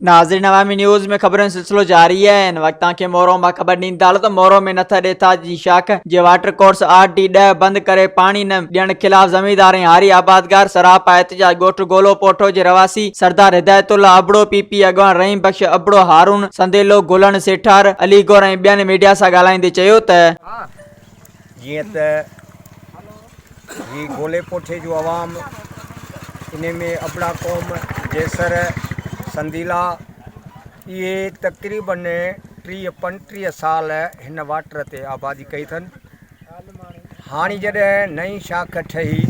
ناظرين عوامي نيوز ۾ خبرن جو سلسلو جاري آهي هن وقت توهان کي مورو مان خبر ڏيندا هلون ته مورو ۾ نٿ ڏيٿا جي شاخ جي واٽر ڪورس آر ڊي ڏهه بند ڪري پاڻي نه ڏيڻ خلاف زميندار ۽ هاري آبادگار سراپا احتجاج ڳوٺ گولو پوٺو جي رهواسي سردار هدايت الله ابڙو پي پي اڳواڻ رحيم بخش ابڙو هارون سنديلو گلڻ سيٺار علي گور ۽ ٻين ميڊيا سان ڳالهائيندي چيو ته. جيئن ته هي گولي پوٺي جو عوام انهي ۾ ابڙا قوم، جيسر، سنديلا اهي تقريبن 30 35 سال هن واٽر تي آبادي ڪئي اٿن. هاڻي جڏهن نئين شاخ ٺهي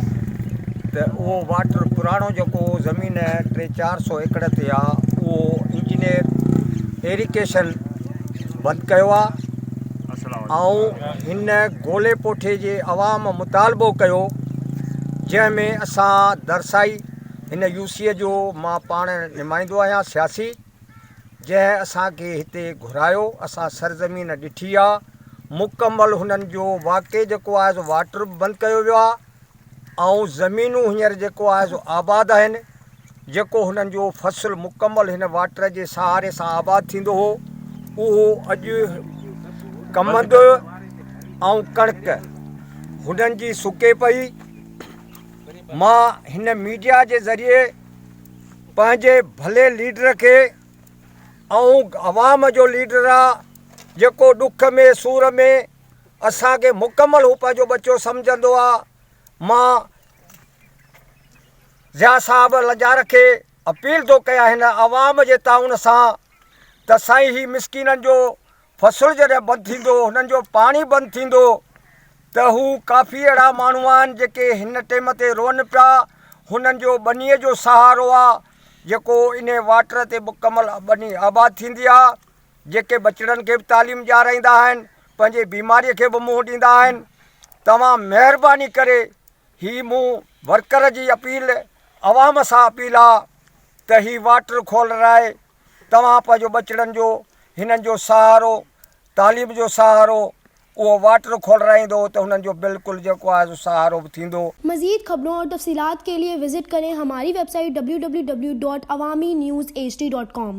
ته اهو واٽر پراڻو جيڪو زمين ٽي 400 ايڪڙ تي آ اهو انجنيئر ايريگيشن بند ڪيو آ ۽ هن گولي پوٺي جي عوام مطالبو ڪيو جنهن ۾ اسان درسائي هن يو سي جو مان پاڻ نمائندو آهيان سياسي جنهن اسان کي هتي گهرايو اسان سرزمين ڏٺي آ مڪمل هنن جو واقعي جيڪو آهي سو واٽر به بند ڪيو ويو آ ۽ زمينون هينئر جيڪو آهي سو آباد آهن، جيڪو هنن جو فصل مڪمل هن واٽر جي سهاري سان آباد ٿيندو هو، اهو اڄ ڪمند ۽ ڪڻڪ هنن جي سڪي پئي. مان هن ميڊيا جي ذريعي پنهنجي ڀلي ليڊر کي ۽ عوام جو ليڊر آ جيڪو ڏک ۾ سور ۾ اسان کي مڪمل هو پنهنجو ٻچو سمجهندو آ مان ضياء صاحب لنجار کي اپيل ٿو ڪيان هن عوام جي تعاون سان ته سائين هي مسڪينن جو فصل جڏهن بند ٿيندو هنن جو پاڻي بند ٿيندو ته هو ڪافي اهڙا ماڻهو آهن جيڪي هن ٽيم تي روئن پيا هنن جو ٻنيء جو سهارو آ جيڪو انهي واٽر تي مڪمل ٻني آباد ٿيندي آ جيڪي ٻچڙن کي به تعليم ڏيارائيندا آهن، پنهنجي بيماريء کي به منهن ڏيندا آهن. توهان مهرباني ڪري هي مون ورڪر جي اپيل عوام سان اپيل آ ته هي واٽر کولرائي توهان پنهنجو ٻچڙن جو هنن جو سهارو تعليم جو سهارو اهو واٽر کولرائيندو ته هنن جو بلڪل جيڪو آهي سو سهارو به ٿيندو. مزيد خبرون اور تفصيلات کے لئے وزٽ کرين ھماري web site www.awamiNewsHD.com.